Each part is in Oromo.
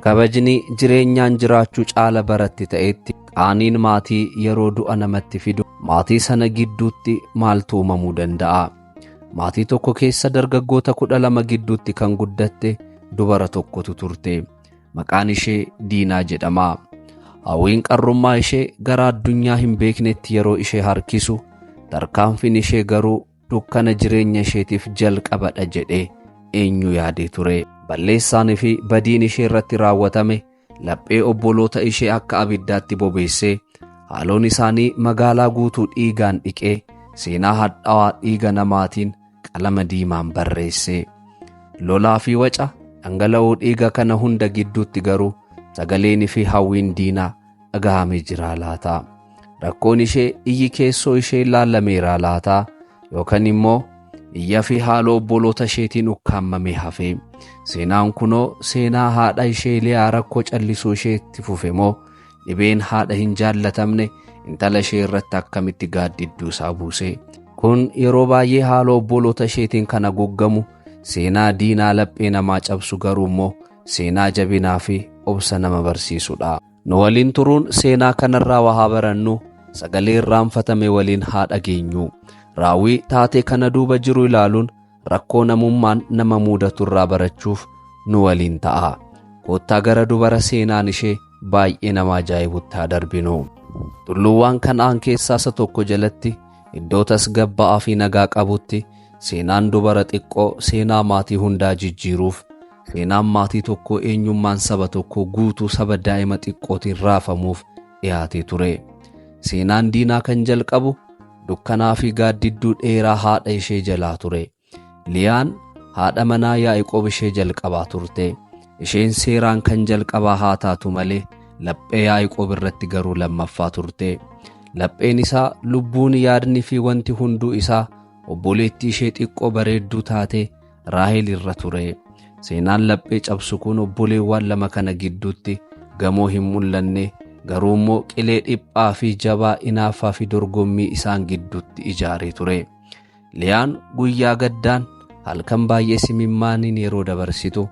Kabajni jireenyaan jiraachuu caala baratti ta'etti qaaniin maatii yeroo du'a namatti fidu maatii sana gidduutti maaltu uumamuu danda'a? Maatii tokko keessa dargaggoota 12 gidduutti kan guddatte dubara tokkotu turte. Maqaan ishee Diinaa jedhama. Hawwiin qarrummaa ishee gara addunyaa hin beeknetti yeroo ishee harkisu, tarkaanfiin ishee garuu dukkana jireenya isheetiif jalqabadha jedhee eenyu yaadee ture? Balleessaanii fi badiin ishee irratti raawwatame laphee obboloota ishee akka abiddaatti bobeessee, haaloon isaanii magaalaa guutuu dhiigaan dhiqee, seenaa hadhaawaa dhiiga namaatiin qalama diimaan barreesse. Lolaa fi waca dhangala'oo dhiiga kana hunda gidduutti garuu sagaleenii fi hawwiin Diinaa dhagahamee jira laata? Rakkoon ishee iyyi keessoo ishee ilaalameera laata? Yookaan immoo iyya fi haaloo obboloota isheetiin ukkaamamee hafe? Seenaan kunoo seenaa haadha ishee Liyaa rakkoo callisuu isheetti fufe moo dhibeen haadha hin jaallatamne intala ishee irratti akkamitti gaaddidduu isaa buuse? Kun yeroo baay'ee haaloo obboloota isheetiin kan haguuggamu seenaa Diinaa laphee namaa cabsu, garuu immoo seenaa jabinaa fi obsa nama barsiisudha. Nu waliin turuun seenaa kanarraa waa haa barannu, sagalee irraanfatame waliin haa dhageenyu. Raawwii taatee kana duuba jiru ilaaluun rakkoo namummaan nama mudatu irraa barachuuf nu waliin ta'a. Koottaa gara dubara seenaan ishee baay'ee nama ajaa'ibutti haa darbinu. Tulluuwwan Kana'aan keessaa isa tokko jalatti, iddoo tasgabba'aa fi nagaa qabutti, seenaan dubara xiqqoo seenaa maatii hundaa jijjiiruuf, seenaan maatii tokkoo, eenyummaan saba tokkoo guutuu saba daa'ima xiqqootiin raafamuuf dhiyaatee ture. Seenaan Diinaa kan jalqabu dukkanaa fi gaaddidduu dheeraa haadha ishee jalaa ture. Liyaan haadha manaa Yaa'qoob ishee jalqabaa turte. Isheen seeraan kan jalqabaa haa taatu malee laphee Yaa'qoob irratti garuu lammaffaa turte. Lapheen isaa, lubbuun, yaadni fi wanti hunduu isaa obboleettii ishee xiqqoo bareedduu taate Raahel irra ture. Seenaan laphee cabsu kun obboleewwan lama kana gidduutti gamoo hin mul'anne, garuu immoo qilee dhiphaa fi jabaa inaaffaa fi dorgommii isaan gidduutti ijaaree ture. Liyaan guyyaa gaddaan, halkan baay'ee simimmaaniin yeroo dabarsitu,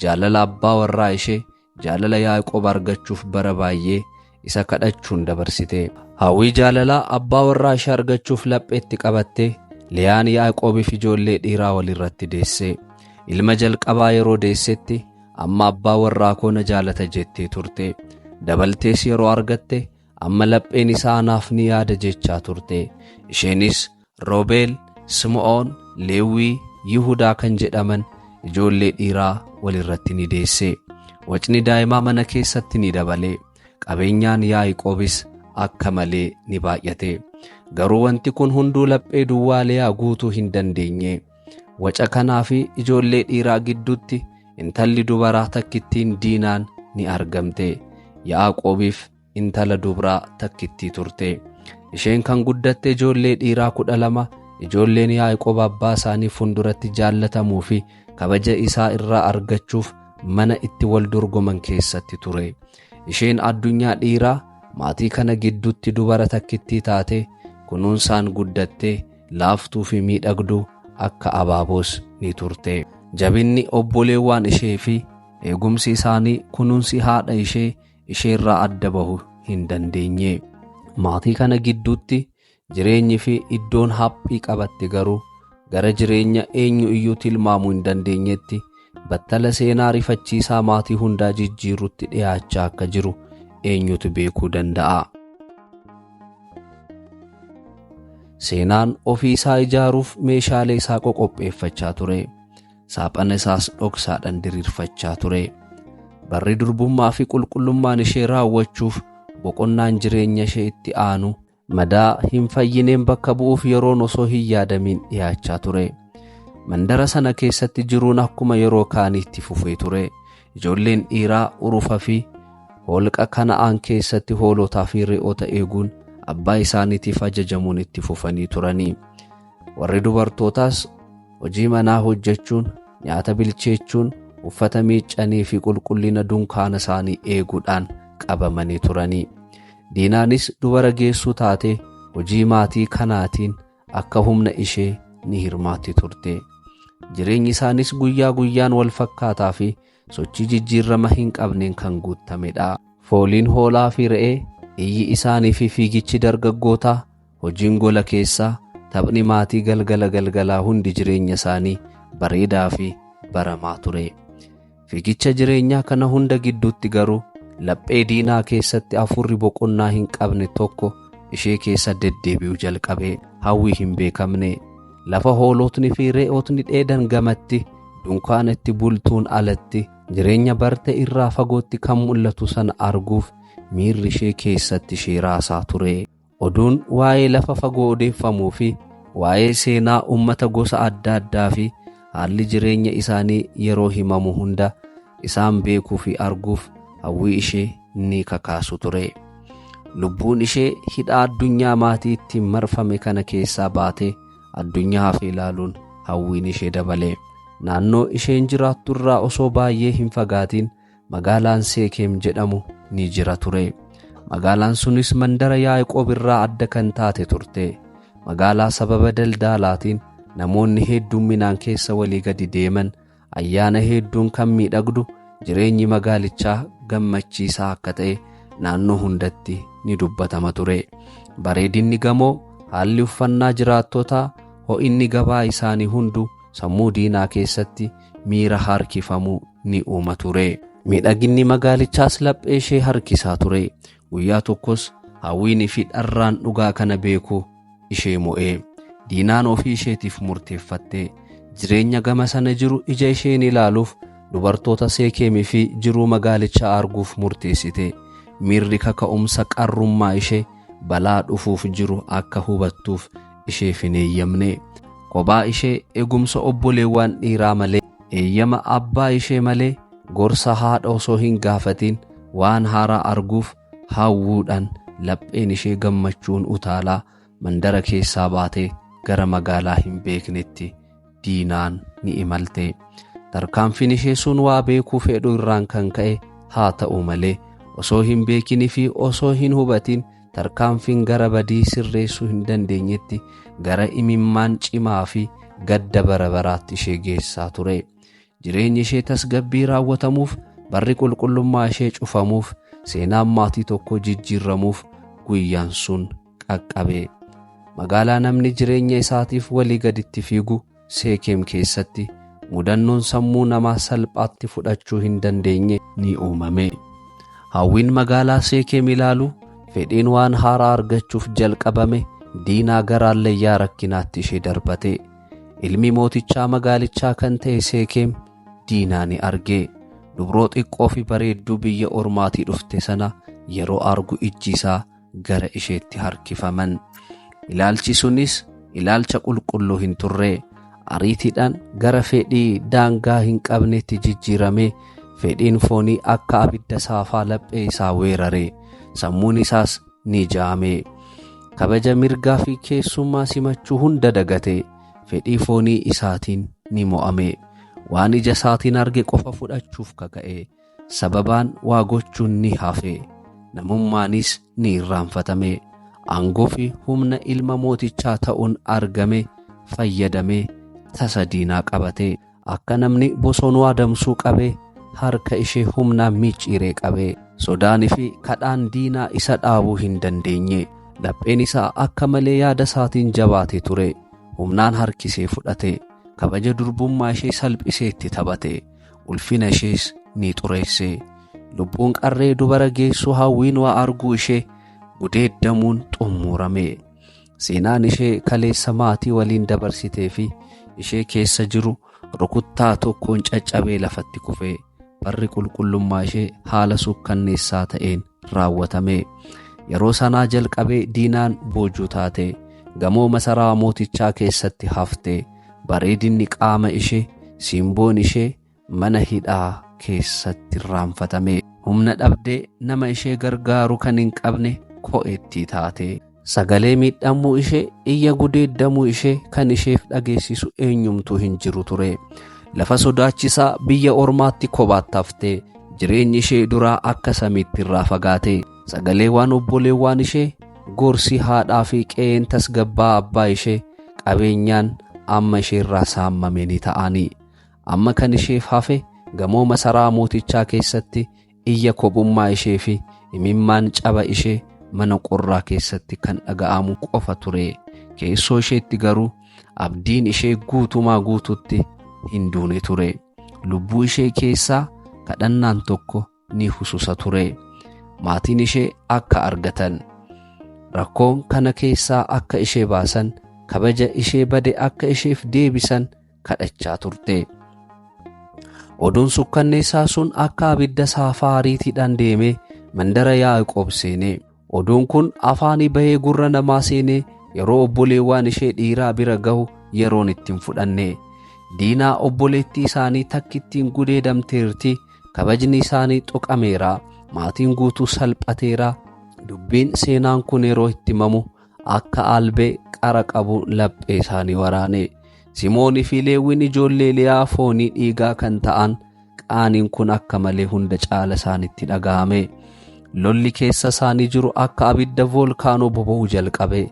jaalala abbaa warraa ishee, jaalala Yaaqoob argachuuf bara baay'ee isa kadhachuun dabarsite. Hawwii jaalalaa abbaa warraa ishee argachuuf lapheetti qabattee Liyaan Yaaqoobiif ijoollee dhiiraa walirratti deesse. Ilma jalqabaa yeroo deessetti "Amma abbaa warraa koo na jaalata" jettee turte. Dabaltees yeroo argatte "Amma lapheen isaa anaaf ni yaada" jechaa turte. Isheenis Roobeel, Simo'oon, Leewwii, Yihudaa kan jedhaman ijoollee dhiiraa walirratti ni deesse. Wacni daa'imaa mana keessatti ni dabale. Qabeenyaan Yaaqoobis akka malee ni baay'ate. Garuu wanti kun hunduu laphee duwwaa Liyaa guutuu hin dandeenye. Waca kanaa fi ijoollee dhiiraa gidduutti intalli dubaraa takkittiin Diinaan ni argamte. Yaaqoobiif intala dubraa takkittii turte. Isheen kan guddatte ijoollee dhiiraa 12 ijoolleen Yaaqoob abbaa isaanii fuulduratti jaallatamuu fi kabaja isaa irraa argachuuf mana itti wal dorgoman keessatti ture. Isheen addunyaa dhiiraa maatii kana gidduutti dubara takkittii taate, kunuunsaan guddattee, laaftuu fi miidhagduu akka abaaboos ni turte. Jabinni obboleewwan ishee fi eegumsi isaanii, kunuunsi haadha ishee isheerraa adda bahu hin dandeenye. Maatii kana gidduutti jireenyi fi iddoon haphii qabatte garuu gara jireenya eenyu iyyuu tilmaamuu hin dandeenyetti, battala seenaa rifachiisaa maatii hundaa jijjiirutti dhiyaachaa akka jiru eenyutu beekuu danda'a? Seenaan ofii isaa ijaaruuf meeshaalee isaa qoqopheeffachaa ture. Saaphana isaas dhoksaadhaan diriirfachaa ture. Barri durbummaa fi qulqullummaan ishee raawwachuuf, boqonnaan jireenya ishee itti aanu madaa hin fayyineen bakka bu'uuf yeroon osoo hin yaadamiin dhiyaachaa ture. Mandara sana keessatti jiruun akkuma yeroo kaaniitti fufee ture. Ijoolleen dhiiraa urufa fi holqa Kana'aan keessatti hoolotaa fi re'oota eeguun abbaa isaaniitiif ajajamuun itti fufanii turanii. Warri dubartootaas hojii manaa hojjechuun, nyaata bilcheechuun, uffata miiccanii fi qulqullina dunkaana isaanii eeguudhaan qabamanii turanii. Diinaanis dubara geessuu taatee hojii maatii kanaatiin akka humna ishee ni hirmaatti turte. Jireenyi isaanis guyyaa guyyaan wal fakkaataa fi sochii jijjiirama hin qabneen kan guutamedha. Fooliin hoolaa fi re'ee, iyyi isaanii fi fiigichi dargaggootaa, hojiin gola keessaa, taphni maatii galgala galgalaa hundi jireenya isaanii bareedaa fi baramaa ture. Fiigicha jireenyaa kana hunda gidduutti garuu laphee Diinaa keessatti hafuurri boqonnaa hin qabne tokko ishee keessa deddeebi'uu jalqabe. Hawwii hin beekamne. Lafa hoolotni fi re'ootni dheedan gamatti, dunkaana itti bultuun alatti, jireenya barte irraa fagootti kan mul'atu sana arguuf miirri ishee keessatti ishee raasaa ture. Oduun waa'ee lafa fagoo odeeffamuu fi waa'ee seenaa uummata gosa adda addaa fi haalli jireenya isaanii yeroo himamu hunda isaan beekuu fi arguuf hawwii ishee ni kakaasu ture. Lubbuun ishee hidhaa addunyaa maatii ittiin marfame kana keessaa baatee addunyaa hafe ilaaluun hawwiin ishee dabale. Naannoo isheen jiraattu irraa osoo baay'ee hin fagaatiin magaalaan Seekeem jedhamu ni jira ture. Magaalaan sunis mandara Yaaqoob irraa adda kan taate turte. Magaalaa sababa daldalaatiin namoonni hedduminaan keessa walii gadi deeman, ayyaana hedduun kan miidhagdu, jireenyi magaalichaa gammachiisaa akka ta'e naannoo hundatti ni dubbatama ture. Bareedinni gamoo, haalli uffannaa jiraattotaa, ho'inni gabaa isaanii hunduu sammuu Diinaa keessatti miira harkifamuu ni uuma ture. Miidhaginni magaalichaas laphee ishee harkisaa ture. Guyyaa tokkos hawwiinii fi dharraan dhugaa kana beekuu ishee mo'ee. Diinaan ofii isheetiif murteeffattee jireenya gama sana jiru ija isheen ilaaluuf, dubartoota Seekeemii fi jiruu magaalichaa arguuf murteessite. Miirri kaka'umsa qarrummaa ishee balaa dhufuuf jiru akka hubattuuf isheef hin eeyyamne. Kophaa ishee, eegumsa obboleewwan dhiiraa malee, eeyyama abbaa ishee malee, gorsa haadha osoo hin gaafatin waan haaraa arguuf hawwuudhaan lapheen ishee gammachuun utaalaa mandara keessaa baatee gara magaalaa hin beeknetti Diinaan ni imalte. Tarkaanfiin ishee sun waa beekuu fedhu irraan kan ka'e haa ta'u malee, osoo hin beekinii fi osoo hin hubatin tarkaanfiin gara badii sirreessuu hin dandeenyetti, gara imimmaan cimaa fi gadda bara baraatti ishee geessaa ture. Jireenyi ishee tasgabbii raawwatamuuf, barri qulqullummaa ishee cufamuuf, seenaan maatii tokko jijjiirramuuf guyyaan sun qaqqabe. Magaalaa namni jireenya isaatiif walii gaditti fiigu Seekeem keessatti mudannoon sammuu namaa salphaatti fudhachuu hin dandeenye ni uumame. Hawwiin magaalaa Seekeem ilaalu, fedhiin waan haaraa argachuuf jalqabame Diinaa gara allayyaa rakkinaatti ishee darbate. Ilmi mootichaa magaalichaa kan ta'e Seekeem Diinaa ni arge. Dubroo xiqqoo fi bareedduu biyya ormaatii dhufte sana yeroo argu ijji isaa gara isheetti harkifaman. Ilaalchi sunis ilaalcha qulqulluu hin turre. Ariitiidhaan gara fedhii daangaa hin qabnetti jijjiirame. Fedhiin foonii akka abidda saafaa laphee isaa weerare. Sammuun isaas ni jaame. Kabaja mirgaa fi keessummaa simachuu hunda dagate. Fedhii foonii isaatiin ni mo'ame. Waan ija isaatiin arge qofa fudhachuuf kaka'e. Sababaan waa gochuun ni hafe. Namummaanis ni irraanfatame. Aangoo fi humna ilma mootichaa ta'uun argame fayyadamee tasa Diinaa qabate. Akka namni bosonuu adamsuu qabee harka ishee humnaan micciiree qabe. Sodaanii fi kadhaan Diinaa isa dhaabuu hin dandeenye. Lapheen isaa akka malee yaada isaatiin jabaate ture. Humnaan harkisee fudhate. Kabaja durbummaa ishee salphisee itti taphate. Ulfina ishees ni xureesse. Lubbuun qarree dubara geessuu hawwiin waa arguu ishee gudeeddamuun xumurame. Seenaan ishee kaleessa maatii waliin dabarsitee fi ishee keessa jiru rukuttaa tokkoon caccabee lafatti kufe. Barri qulqullummaa ishee haala sukkanneessaa ta'een raawwatame. Yeroo sanaa jalqabee Diinaan boojuu taate. Gamoo masaraa mootichaa keessatti hafte. Bareedinni qaama ishee, simboon ishee mana hidhaa keessatti irraanfatame. Humna dhabdee nama ishee gargaaru kan hin qabne ko'eettii taate. Sagalee miidhamuu ishee, iyya gudeeddamuu ishee kan isheef dhageessisu eenyumtuu hin jiru ture. Lafa sodaachisaa biyya ormaatti kophaatti haftee, jireenyi ishee duraa akka samiitti irraa fagaate. Sagaleewwan obboleewwan ishee, gorsi haadhaa fi qe'een tasgabbaa abbaa ishee, qabeenyaan amma isheerraa saammame ni ta'anii. Amma kan isheef hafe gamoo masaraa mootichaa keessatti iyya kophummaa ishee fi imimmaan caba ishee mana qorraa keessatti kan dhaga'amu qofa ture. Keessoo isheetti garuu abdiin ishee guutumaa guututti hin duune ture. Lubbuu ishee keessaa kadhannaan tokko ni hususa ture. Maatiin ishee akka argatan, rakkoon kana keessaa akka ishee baasan, kabaja ishee bade akka isheef deebisan kadhachaa turte. Oduun sukkanneessaa sun akka abidda saafaa ariitiidhaan deemee mandara Yaaqoob seene. Oduun kun afaanii bahee gurra namaa seenee yeroo obboleewwan ishee dhiiraa bira gahu yeroon ittiin fudhanne. Diinaa obboleettii isaanii takkittiin gudeedamteerti. Kabajni isaanii tuqameera. Maatiin guutuu salphateera. Dubbiin seenaan kun yeroo itti himamu akka albee qara qabu laphee isaanii waraane. Simoonii fi Leewwiin ijoollee Liyaa foonii dhiigaa kan ta'an qaaniin kun akka malee hunda caala isaanitti dhaga'ame. Lolli keessa isaanii jiru akka abidda voolkaanoo boba'uu jalqabe.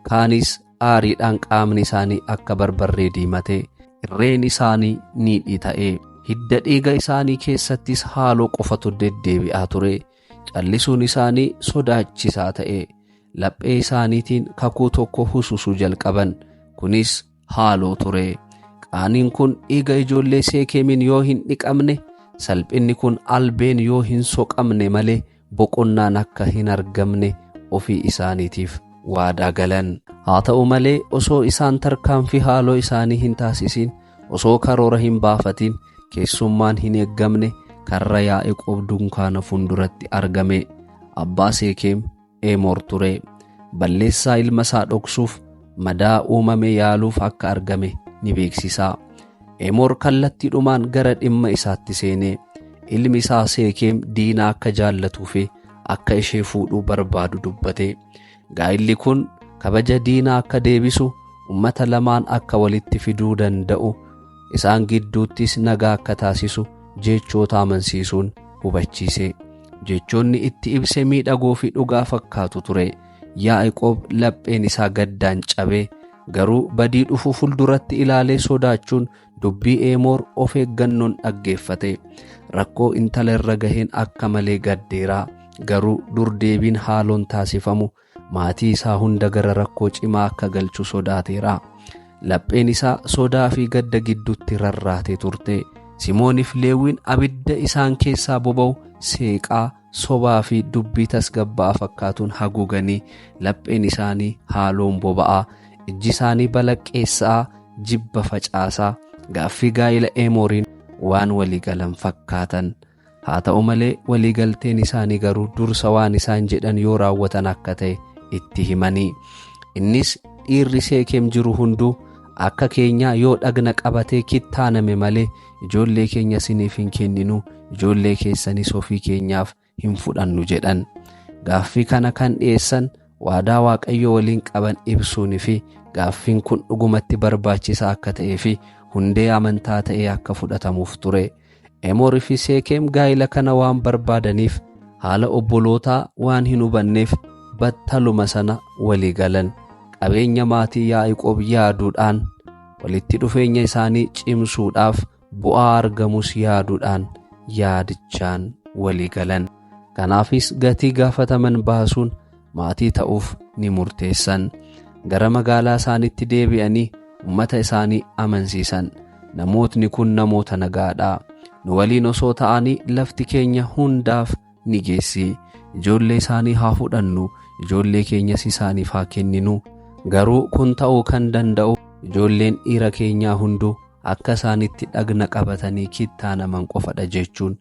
Kaanis aariidhaan qaamni isaanii akka barbarree diimate. Irreen isaanii ni ta'e. Hidda dhiiga isaanii keessattis haaloo qofatu deddeebi'aa ture. Callisuun isaanii sodaachisaa ta'e. Laphee isaaniitiin kakuu tokko hususuu jalqaban. Kunis haaloo ture. Qaaniin kun dhiiga ijoollee Seekeemiin yoo hin dhiqamne, salphinni kun albeen yoo hin soqamne malee boqonnaan akka hin argamne ofii isaaniitiif waadaa galan. Haa ta'u malee osoo isaan tarkaanfii haaloo isaanii hin taasisin, osoo karoora hin baafatin, keessummaan hin eeggamne karra Yaaqoob dunkaana fuulduratti argame. Abbaa Seekeem Emoor ture. Balleessaa ilma isaa dhoksuuf, madaa uumame yaaluuf akka argame ni beeksisa. Emoor kallattiidhumaan gara dhimma isaatti seene. Ilmi isaa Seekeem Diinaa akka jaallatuu fi akka ishee fuudhuu barbaadu dubbate. Gaa'illi kun kabaja Diinaa akka deebisu, ummata lamaan akka walitti fiduu danda'u, isaan gidduuttis nagaa akka taasisu jechoota amansiisuun hubachiise. Jechoonni itti ibse miidhagoo fi dhugaa fakkaatu ture. Yaaqoob lapheen isaa gaddaan cabee garuu badii dhufu fuulduratti ilaalee sodaachuun dubbii Emoor of eeggannoon dhaggeeffate. Rakkoo intala irra gaheen akka malee gaddeeraa, garuu dur deebiin haaloon taasifamu maatii isaa hunda gara rakkoo cimaa akka galchu sodaateera. Lapheen isaa sodaa fi gadda gidduutti rarraatee turte. Simooniif Leewwiin abidda isaan keessaa boba'u seeqaa, sobaa fi dubbii tasgabba'aa fakkaatuun haguuganii lapheen isaanii haaloon boba'aa, ijji isaanii balaqqeessaa, jibba facaasaa, gaaffii gaa'ila Emooriin waan waliigalan fakkaatan. Haa ta'u malee waliigalteen isaanii garuu dursa waan isaan jedhan yoo raawwatan akka ta'e itti himanii. Innis dhiirri Seekeem jiru hunduu akka keenyaa yoo dhagna qabatee kittaaname malee ijoollee keenya isiniif hin kenninu, ijoollee keessanis ofii keenyaaf hin fudhannu jedhan. Gaaffii kana kan dhiyeessan waadaa Waaqayyo waliin qaban ibsuunii fi gaaffiin kun dhugumatti barbaachisaa akka ta'ee fi hundee amantaa ta'ee akka fudhatamuuf ture. Emoor fi Seekeem gaa'ila kana waan barbaadaniif haala obbolootaa waan hin hubanneef battaluma sana walii galan. Qabeenya maatii Yaaqoob yaaduudhaan, walitti dhufeenya isaanii cimsuudhaaf, bu'aa argamus yaaduudhaan yaadichaan walii galan. Kanaafis gatii gaafataman baasuun maatii ta'uuf ni murteessan. Gara magaalaa isaaniitti deebi'anii ummata isaanii amansiisan. Namootni kun namoota nagaadha. Nu waliin osoo ta'anii lafti keenya hundaaf ni geessi. Ijoollee isaanii haa fudhannu, ijoollee keenyas isaaniif haa kenninu. Garuu kun ta'uu kan danda'u ijoolleen dhiira keenyaa hunduu akka isaanitti dhagna qabatanii kittaanaman qofadha jechuun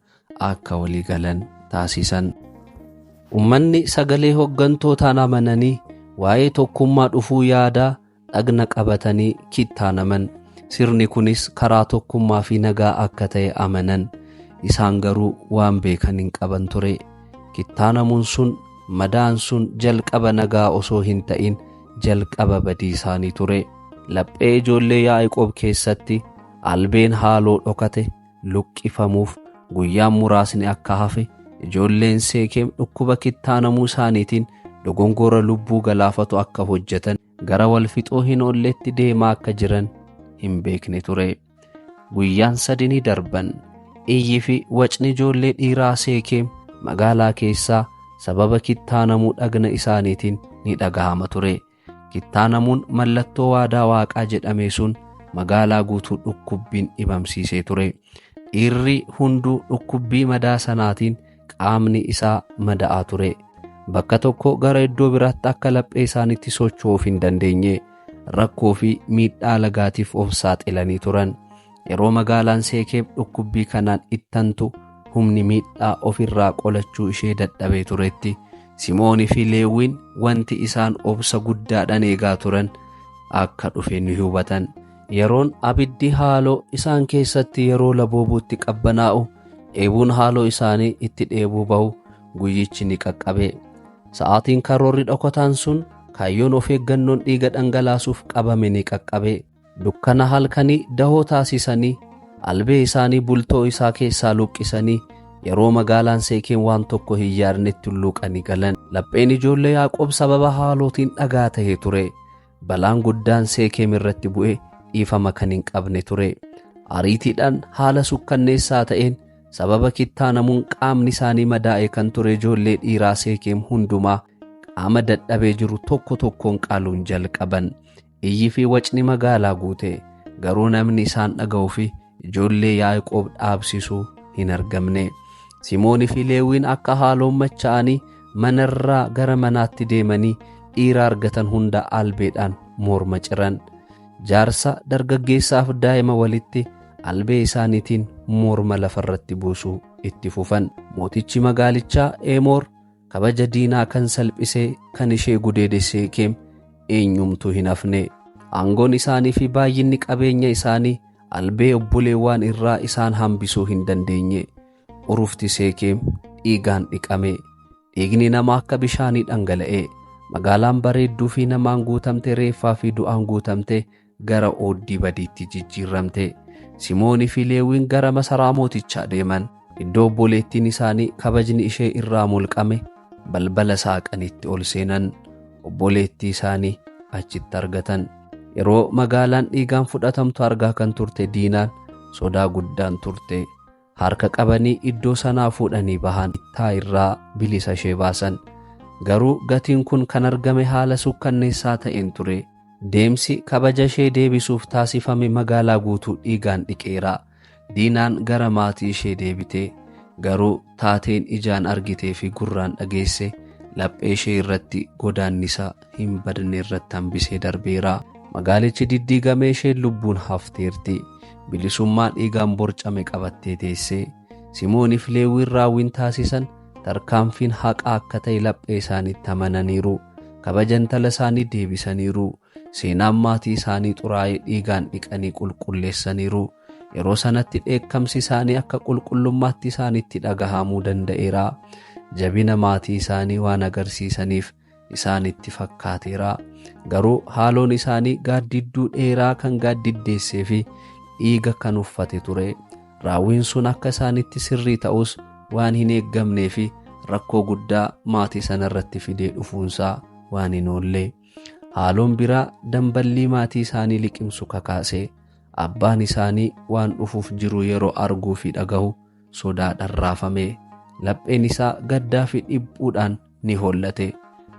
akka walii galan taasisan. Ummanni sagalee hooggantootaan amananii waa'ee tokkummaa dhufuu yaadaa dhagna qabatanii kittaanaman. Sirni kunis karaa tokkummaa fi nagaa akka ta'e amanan. Isaan garuu waan beekan hin qaban ture. Kittaanamuun sun, madaan sun jalqaba nagaa osoo hin ta'in jalqaba badii isaanii ture. Laphee ijoollee Yaaqoob keessatti albeen haaloo dhokate luqqifamuuf guyyaan muraasni akka hafe, ijoolleen Seekeem dhukkuba kittaanamuu isaaniitiin dogongora lubbuu galaafatu akka hojjetan, gara walfixoo hin oolletti deemaa akka jiran hin beekne ture. Guyyaan sadi ni darban. Iyyi fi wacni ijoollee dhiiraa Seekeem magaalaa keessaa sababa kittaanamuu dhagna isaaniitiin ni dhagahama ture. Kittaanamuun mallattoo waadaa waaqaa jedhame sun magaalaa guutuu dhukkubbiin dhibamsiisee ture. Dhiirri hunduu dhukkubbii madaa sanaatiin qaamni isaa mada'aa ture. Bakka tokko gara iddoo biraatti akka laphee isaaniitti socho'uuf hin dandeenye rakkoo fi miidhaa lagaatiif of saaxilanii turan. Yeroo magaalaan Seekeem dhukkubbii kanaan ittantu humni miidhaa ofirraa qolachuu ishee dadhabee turetti Simoonii fi Leewwiin wanti isaan obsa guddaadhaan eegaa turan akka dhufe ni hubatan. Yeroon abiddi haaloo isaan keessatti yeroo laboobuutti qabbanaa'u dheebuun haaloo isaanii itti dheebuu bahu guyyichi ni qaqqabe. Sa'aatiin karoorri dhokataan sun kaayyoon of eeggannoon dhiiga dhangalaasuuf qabame ni qaqqabe. Dukkana halkanii dahoo taasisanii albee isaanii bultoo isaa keessaa luqqisanii yeroo magaalaan Seekeem waan tokko hin yaadnetti hulluuqanii galan. Lapheen ijoollee Yaaqoob sababa haalootiin dhagaa ta'e ture. Balaan guddaan Seekeem irratti bu'e dhiifama kan hin qabne ture. Ariitiidhaan haala sukkanneessaa ta'een sababa kittaanamuun qaamni isaanii madaa'e kan ture ijoollee dhiiraa Seekeem hundumaa qaama dadhabee jiru tokko tokkoon qaluun jalqaban. Iyyi fi wacni magaalaa guute, garuu namni isaan dhaga'uu fi ijoollee Yaaqoob dhaabsisuu hin argamne. Simoonii fi Leewwiin akka haaloon macha'anii manarraa gara manaatti deemanii dhiira argatan hunda albeedhaan morma ciran. Jaarsa dargaggeessaaf daa'ima walitti albee isaaniitiin morma lafarratti buusuu itti fufan. Mootichi magaalichaa Emoor kabaja diinaa kan salphisee kan ishee gudeede Seekeem eenyumtuu hin hafne. Aangoon isaanii fi baay'inni qabeenya isaanii albee obboleewwan irraa isaan hambisuu hin dandeenye. Urufti Seekeem dhiigaan dhiqame. Dhiigni namaa akka bishaanii dhangala'e. Magaalaan bareedduu fi namaan guutamte reeffaa fi du'aan guutamte gara ooddii badiitti jijjiiramte. Simoonii fi Leewwiin gara masaraa mootichaa deeman. Iddoo obboleettiin isaanii kabajni ishee irraa mulqame balbala saaqanitti ol seenan. Obboleettii isaanii achitti argatan. Yeroo magaalaan dhiigaan fudhatamtu argaa kan turte Diinaan sodaa guddaan turte. Harka qabanii iddoo sanaa fuudhanii bahan. Ittaa irraa bilisa ishee baasan. Garuu gatiin kun kan argame haala sukkanneessaa ta'een ture. Deemsi kabaja ishee deebisuuf taasifame magaalaa guutuu dhiigaan dhiqeera. Diinaan gara maatii ishee deebite. Garuu taateen ijaan argitee fi gurraan dhageesse laphee ishee irratti godaannisa hin badne irratti hambisee darbeera. Magaalichi diddiigamee isheen lubbuun hafteerti. Bilisummaa dhiigaan borcame qabattee teesse. Simooniif Leewwiin raawwiin taasisan tarkaanfiin haqaa akka ta'e laphee isaaniitti amananiiru. Kabaja intala isaanii deebisaniiru. Seenaan maatii isaanii xuraa'ee dhiigaan dhiqanii qulqulleessaniiru. Yeroo sanatti dheekkamsi isaanii akka qulqullummaatti isaanitti dhagahamuu danda'eera. Jabina maatii isaanii waan agarsiisaniif isaanitti fakkaateera. Garuu haaloon isaanii gaaddidduu dheeraa kan gaaddiddeessee fi dhiiga kan uffate ture. Raawwiin sun akka isaanitti sirrii ta'us waan hin eeggamnee fi rakkoo guddaa maatii sanarratti fidee dhufuunsaa waan hin oolle. Haaloon biraa damballii maatii isaanii liqimsu kakaase. Abbaan isaanii waan dhufuuf jiru yeroo arguu fi dhagahu sodaadhaan raafame. Lapheen isaa gaddaa fi dhiphuudhaan ni hollate.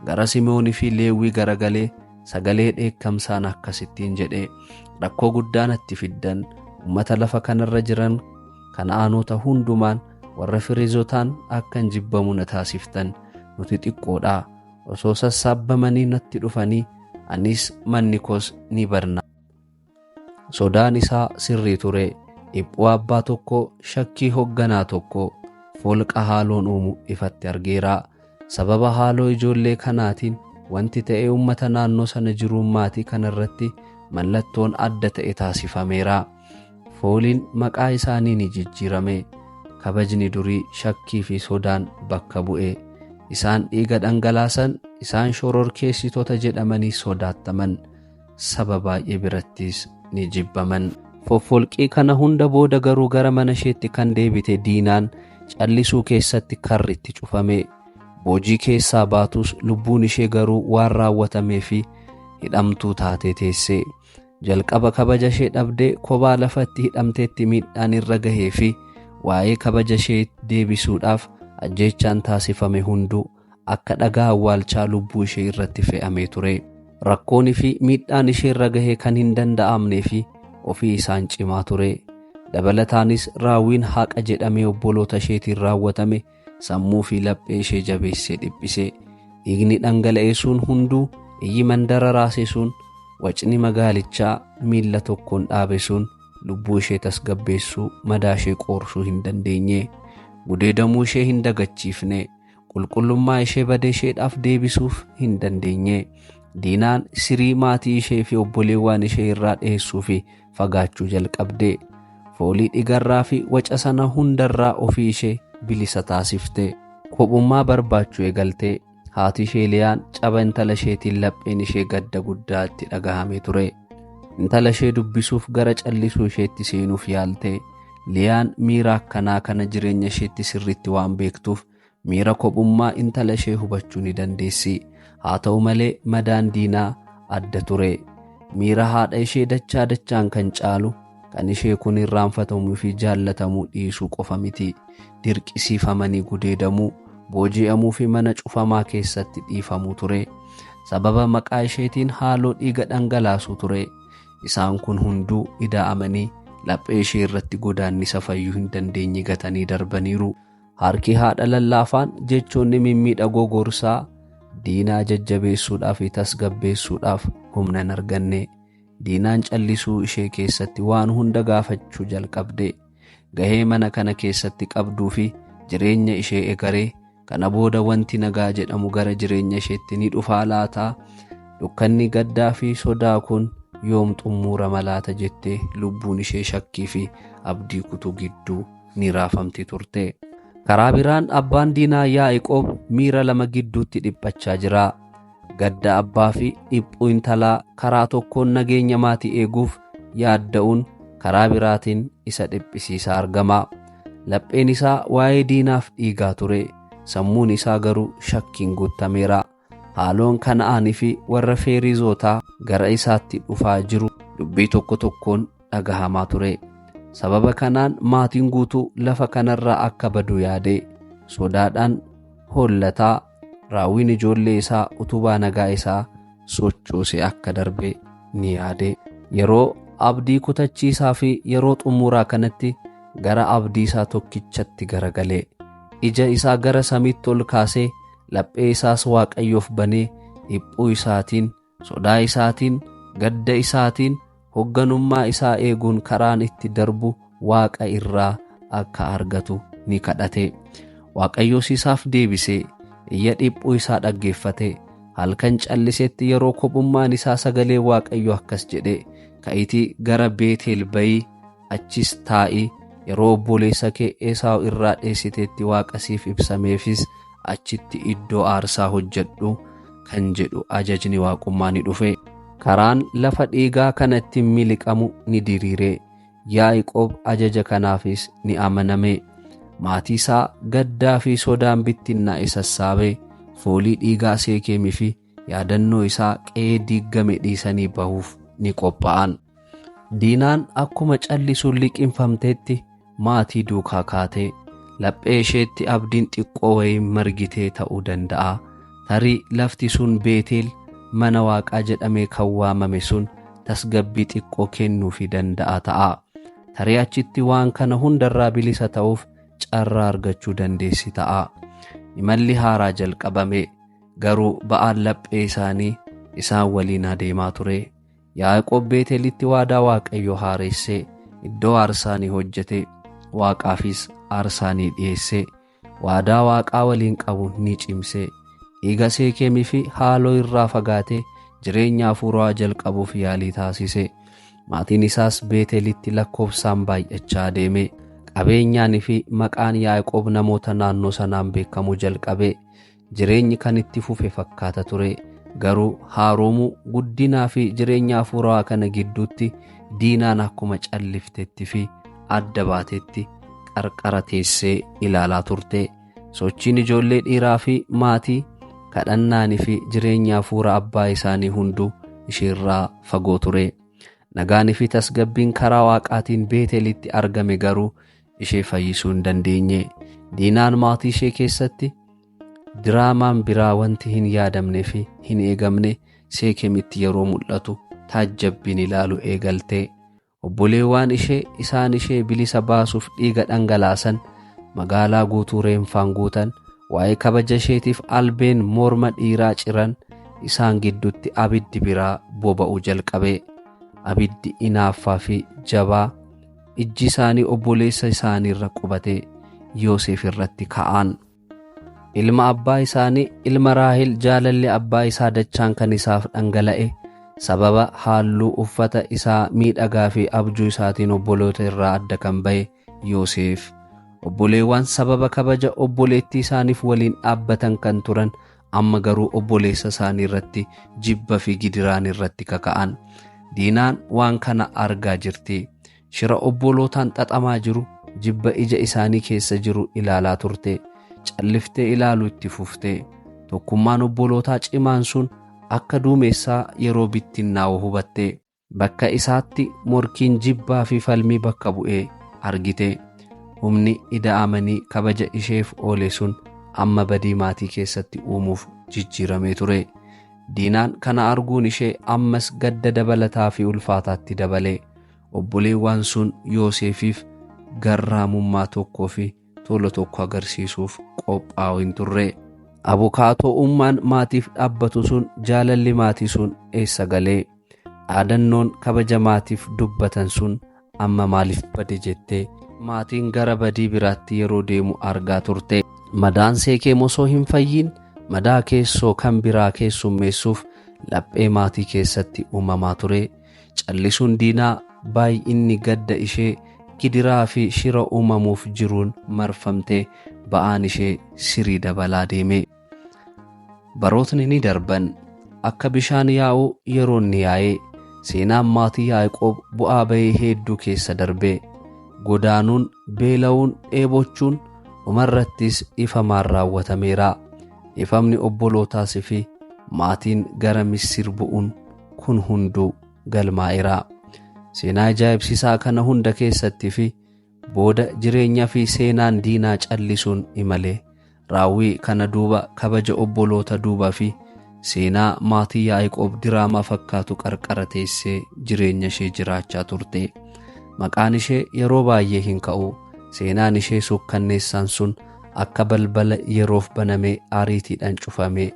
Gara Simoonii fi Leewwii garagalee sagalee dheekkamsaan akkasittiin jedhe: rakkoo guddaa natti fiddan, ummata lafa kanarra jiran Kana'aanota hundumaan warra Firiizotaan akkan jibbamu na taasiftan. Nuti xiqqoodha. Osoo sassaabbamanii natti dhufanii anis manni koos ni badna. Sodaan isaa sirrii ture. Dhiphuu abbaa tokko, shakkii hogganaa tokko, folqa haaloon uumu ifatti argeera. Sababa haaloo ijoollee kanaatiin wanti ta'e uummata naannoo sana jiruun maatii kanarratti mallattoon adda ta'e taasifameera. Fooliin maqaa isaanii ni jijjiirame. Kabajni durii shakkii fi sodaan bakka bu'e. Isaan dhiiga dhangalaasan, isaan shororkeessitoota jedhamanii sodaattaman. Saba baay'ee birattis ni jibbaman. Foffolqii kana hunda booda garuu gara mana isheetti kan deebite Diinaan callisuu keessatti karri itti cufame. Boojii keessaa baatus lubbuun ishee garuu waan raawwatamee fi hidhamtuu taatee teesse. Jalqaba kabaja ishee dhabdee kophaa lafatti hidhamteetti miidhaan irra gahee fi waa'ee kabaja ishee deebisuudhaaf ajjeechaan taasifame hunduu akka dhagaa awwaalchaa lubbuu ishee irratti fe'amee ture. Rakkoonii fi miidhaan ishee irra gahee kan hin danda'amnee fi ofii isaan cimaa ture. Dabalataanis raawwiin haqa jedhamee obboloota isheetiin raawwatame sammuu fi laphee ishee jabeessee dhiphise. Dhiigni dhangala'e sun hunduu, iyyi mandara raase sun, wacni magaalichaa miilla tokkoon dhaabe sun lubbuu ishee tasgabbeessuu, madaa ishee qoorsuu hin dandeenye. Gudeedamuu ishee hin dagachiifne. Qulqullummaa ishee badee isheedhaaf deebisuuf hin dandeenye. Diinaan sirii maatii ishee fi obboleewwan ishee irraa dheessuu fi fagaachuu jalqabde. Foolii dhigarraa fi waca sana hundarraa ofii ishee bilisa taasifte. Kophummaa barbaachuu eegalte. Haati ishee Liyaan caba intala isheetiin lapheen ishee gadda guddaa itti dhagahame ture. Intala ishee dubbisuuf gara callisuu isheetti seenuuf yaalte. Liyaan miira akkanaa kana jireenya isheetti sirriitti waan beektuuf miira kophummaa intala ishee hubachuu ni dandeessi. Haa ta'u malee madaan Diinaa adda ture. Miira haadha ishee dachaa dachaan kan caalu kan ishee kun irraanfatamuu fi jaallatamuu dhiisuu qofa miti. Dirqisiifamanii gudeedamuu, booji'amuu fi mana cufamaa keessatti dhiifamuu ture. Sababa maqaa isheetiin haaloo dhiiga dhangalaasuu ture. Isaan kun hunduu ida'amanii laphee ishee irratti godaannisa fayyuu hin dandeenye gatanii darbaniiru. Harki haadha lallaafaan jechoonni mimmiidhagoo gorsaa Diinaa jajjabeessuudhaaf fi tasgabbeessuudhaaf humna hin arganne. Diinaan callisuu ishee keessatti waan hunda gaafachuu jalqabde. Gahee mana kana keessatti qabduu fi jireenya ishee egaree kana booda wanti nagaa jedhamu gara jireenya isheetti ni dhufaa laataa? Dukkanni gaddaa fi sodaa kun yoom xumurama laata jettee lubbuun ishee shakkii fi abdii kutuu gidduu ni raafamti turte. Karaa biraan abbaan Diinaa Yaaqoob miira lama gidduutti dhiphachaa jira. Gadda abbaa fi dhiphuu intalaa karaa tokkoon nageenya maatii eeguuf yaadda'uun karaa biraatiin isa dhiphisiisaa argama. Lapheen isaa waa'ee Diinaaf dhiigaa ture. Sammuun isaa garuu shakkiin guutameera. Haaloon Kana'aanii fi warra Feerizootaa gara isaatti dhufaa jiru dubbii tokko tokkoon dhagahamaa ture. Sababa kanaan maatiin guutuu lafa kanarraa akka badu yaade. Sodaadhaan hollataa raawwiin ijoollee isaa utubaa nagaa isaa sochoosee akka darbe ni yaade. Yeroo abdii kutachiisaa fi yeroo xumuraa kanatti gara abdii isaa tokkichatti garagalee ija isaa gara samiitti ol kaasee laphee isaas Waaqayyoof banee dhiphuu isaatiin, sodaa isaatiin, gadda isaatiin hogganummaa isaa eeguun karaan itti darbu Waaqa irraa akka argatu ni kadhate. Waaqayyoos isaaf deebisee iyya dhiphuu isaa dhaggeeffate. Halkan callisetti yeroo kophummaan isaa sagalee Waaqayyo akkas jedhe: ka'iitii gara Beetel bayii, achis taa'ii yeroo obboleessa kee Esaaw irraa dheessiteetti Waaqa siif ibsameefis achitti iddoo aarsaa hojjedhu kan jedhu ajajni waaqummaa ni dhufe. Karaan lafa dhiigaa kanatti miliqamu ni diriire. Yaaqoob ajaja kanaafis ni amaname. Maatii isaa gaddaa fi sodaan bittinnaa'e sassaabee foolii dhiigaa Seekeemii fi yaadannoo isaa qe'ee diigame dhiisanii bahuuf ni qophaa'an. Diinaan akkuma callisuun liqinfamteetti maatii duukaa kaatee laphee isheetti abdiin xiqqoo wayii margitee ta'uu danda'a. Tarii lafti sun Beetel mana Waaqaa jedhamee kan waamame sun tasgabbii xiqqoo kennuufii danda'a ta'a. Tarii achitti waan kana hundarraa bilisa ta'uuf carraa argachuu dandeessi ta'a. Imalli haaraa jalqabame, garuu ba'aan laphee isaanii isaan waliin adeemaa ture. Yaaqoob Beetelitti waadaa Waaqayyoo haaressee iddoo aarsaa ni hojjete, Waaqaafis aarsaa ni dhiyeesse, waadaa Waaqaa waliin qabu ni cimse. Dhiiga Seekeemii fi haaloo irraa fagaatee jireenya hafuuraa jalqabuuf yaalii taasise. Maatiin isaas Beetelitti lakkoofsaan baay'achaa deeme. Qabeenyaanii fi maqaan Yaaqoob namoota naannoo sanaan beekamuu jalqabe. Jireenyi kan itti fufe fakkaata ture. Garuu haaromuu, guddinaa fi jireenya hafuuraa kana gidduutti Diinaan akkuma calliftetti fi adda baatetti qarqara teessee ilaalaa turte. Sochiin ijoollee dhiiraa fi maatii, kadhannaanii fi jireenya hafuura abbaa isaanii hunduu isheerraa fagoo ture. Nagaanii fi tasgabbiin karaa Waaqaatiin Beetelitti argame garuu ishee fayyisuu hin dandeenye. Diinaan maatii ishee keessatti diraamaan biraa wanti hin yaadamnee fi hin eegamne Seekemitti yeroo mul'atu taajjabbiin ilaalu eegalte. Obboleewwan ishee isaan ishee bilisa baasuuf dhiiga dhangalaasan, magaalaa guutuu reenfaan guutan, waa'ee kabaja isheetiif albeen morma dhiiraa ciran, isaan gidduutti abiddi biraa boba'uu jalqabe. Abiddi inaaffaa fi jabaa ijji isaanii obboleessa isaaniirra qubate Yoosef irratti ka'an. Ilma abbaa isaanii, ilma Raahel, jaalalli abbaa isaa dachaan kan isaaf dhangala'e sababa halluu uffata isaa miidhagaa fi abjuu isaatiin obboloota irraa adda kan ba'e Yoosef. Obboleewwan sababa kabaja obboleettii isaaniif waliin dhaabbatan kan turan amma garuu obboleessa isaanii irratti jibba fi gidiraan irratti kaka'an. Diinaan waan kana argaa jirti. Shira obbolootaan xaxamaa jiru, jibba ija isaanii keessa jiru ilaalaa turte. Calliftee ilaaluu itti fufte. Tokkummaan obbolootaa cimaan sun akka duumessaa yeroo bittinnaa'u hubatte. Bakka isaatti morkiin jibbaa fi falmii bakka bu'ee argite. Humni ida'amanii kabaja isheef oole sun amma badii maatii keessatti uumuuf jijjiiramee ture. Diinaan kana arguun ishee ammas gadda dabalataa fi ulfaataatti dabale. Obboleewwan sun Yoosefiif garraamummaa tokkoo fi tola tokko agarsiisuuf qophaa'u hin turre. Abukaatoo ummaan maatiif dhaabbatu sun, jaalalli maatii sun eessa galee? Dhaadannoon kabaja maatiif dubbatan sun amma maaliif bade jettee maatiin gara badii biraatti yeroo deemu argaa turte. Madaan Seekeem osoo hin fayyin madaa keessoo kan biraa keessummeessuuf laphee maatii keessatti uumamaa ture. Callisuun Diinaa baay'inni gadda ishee gidiraa fi shira uumamuuf jiruun marfamtee ba'aan ishee sirii dabalaa deeme. Barootni ni darban, akka bishaan yaa'u yeroon ni yaa'e. Seenaan maatii Yaaqoob bu'aa bahii hedduu keessa darbe. Godaanuun, beela'uun, dheebochuun dhumarrattis ifamaan raawwatameera. Ifamni obbolootaas fi maatiin gara Misir bu'uun kun hunduu galmaa'eera. Seenaa ajaa'ibsiisaa kana hunda keessatti fi booda jireenya fi seenaan Diinaa callisuun imale. Raawwii kana duuba, kabaja obboloota duuba fi seenaa maatii Yaaqoob diraamaa fakkaatu qarqara teessee jireenya ishee jiraachaa turte. Maqaan ishee yeroo baay'ee hin ka'u. Seenaan ishee sukkanneessaan sun akka balbala yeroof banamee ariitiidhaan cufamee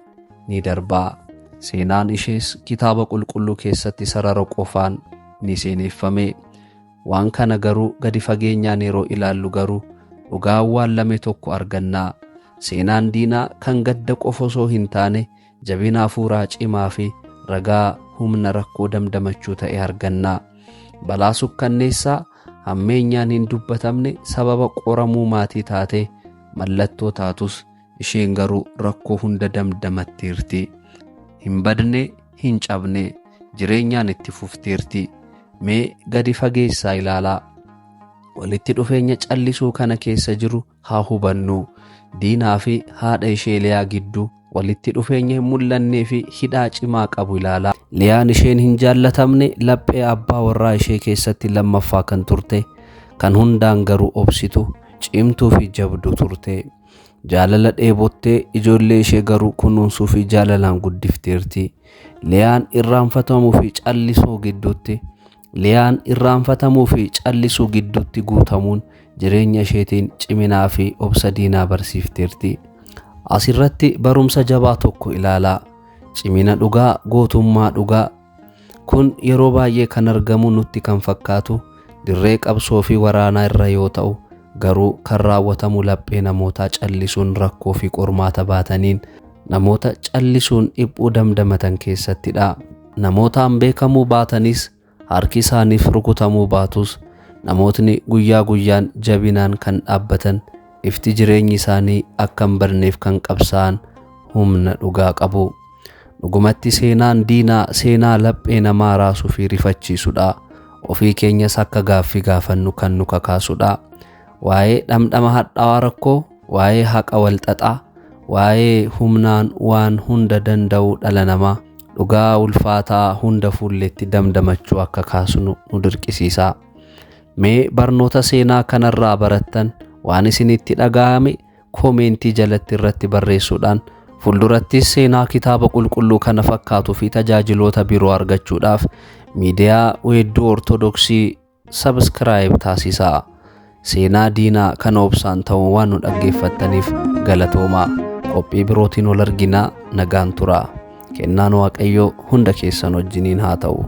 ni darbaa. Seenaan ishees kitaaba qulqulluu keessatti sarara qofaan ni seeneffame. Waan kana garuu gadi fageenyaan yeroo ilaallu garuu dhugaa awwaallame tokko argannaa. Seenaan Diinaa kan gadda qofa osoo hin taane jabina hafuuraa cimaa fi ragaa humna rakkoo damdamachuu ta'e argannaa. Balaa sukkanneessaa hammeenyaan hin dubbatamne sababa qoramuu maatii taatee mallattoo taatus isheen garuu rakkoo hunda damdamatteerti. Hin badne, hin cabne, jireenyaan itti fufteerti. Mee gadi fageessaa ilaalaa. Walitti dhufeenya callisuu kana keessa jiru haa hubannu. Diinaa fi haadha ishee Liyaa gidduu walitti dhufeenya hin mul'annee fi hidhaa cimaa qabu ilaalaa. Liyaan isheen hin jaallatamne laphee abbaa warraa ishee keessatti lammaffaa kan turte, kan hundaan garuu obsitu, cimtuu fi jabduu turte. Jaalala dheebottee ijoollee ishee garuu kunuunsuu fi jaalalaan guddifteerti. Liyaan irraanfatamuu fi callisuu gidduutti guutamuun jireenya isheetiin ciminaa fi obsa Diinaa barsiifteerti. Asirratti barumsa jabaa tokko ilaalaa. Cimina dhugaa, gootummaa dhugaa. Kun yeroo baay'ee kan argamu nutti kan fakkaatu dirree qabsoo fi waraanaa irra yoo ta'u, garuu kan raawwatamu laphee namootaa callisuun rakkoo fi qormaata baataniin namoota callisuun dhiphuu damdamatan keessattidha. Namootaan beekamuu baatanis, harki isaaniif rukutamuu baatus, namootni guyyaa guyyaan jabinaan kan dhaabbatan, ifti jireenyi isaanii akka hin badneef kan qabsaa'an humna dhugaa qabu. Dhugumatti seenaan Diinaa seenaa laphee namaa raasuu fi rifachiisudha. Ofii keenyas akka gaaffii gaafannu kan nu kakaasudha. Waa'ee dhamdhama hadhaawaa rakkoo, waa'ee haqa walxaxaa, waa'ee humnaan waan hunda danda'uu dhala namaa. Dhugaa ulfaataa hunda fuulletti damdamachuu akka kaasnu nu dirqisiisa. Mee barnoota seenaa kanarraa barattan waan isinitti dhaga'ame koomeentii jalatti irratti barreessuudhaan fuuldurattis seenaa kitaaba qulqulluu kana fakkaatuu fi tajaajiloota biroo argachuudhaaf miidiyaa Weedduu Ortodoksii sabskiraayib taasisaa. Seenaa diinaa kana obsaan ta'uun waan nu dhaggeeffattaniif galatoomaa. Qophii birootiin wal arginaa, nagaan turaa. Kennaan Waaqayyoo hunda keessan wajjiniin haa ta'u.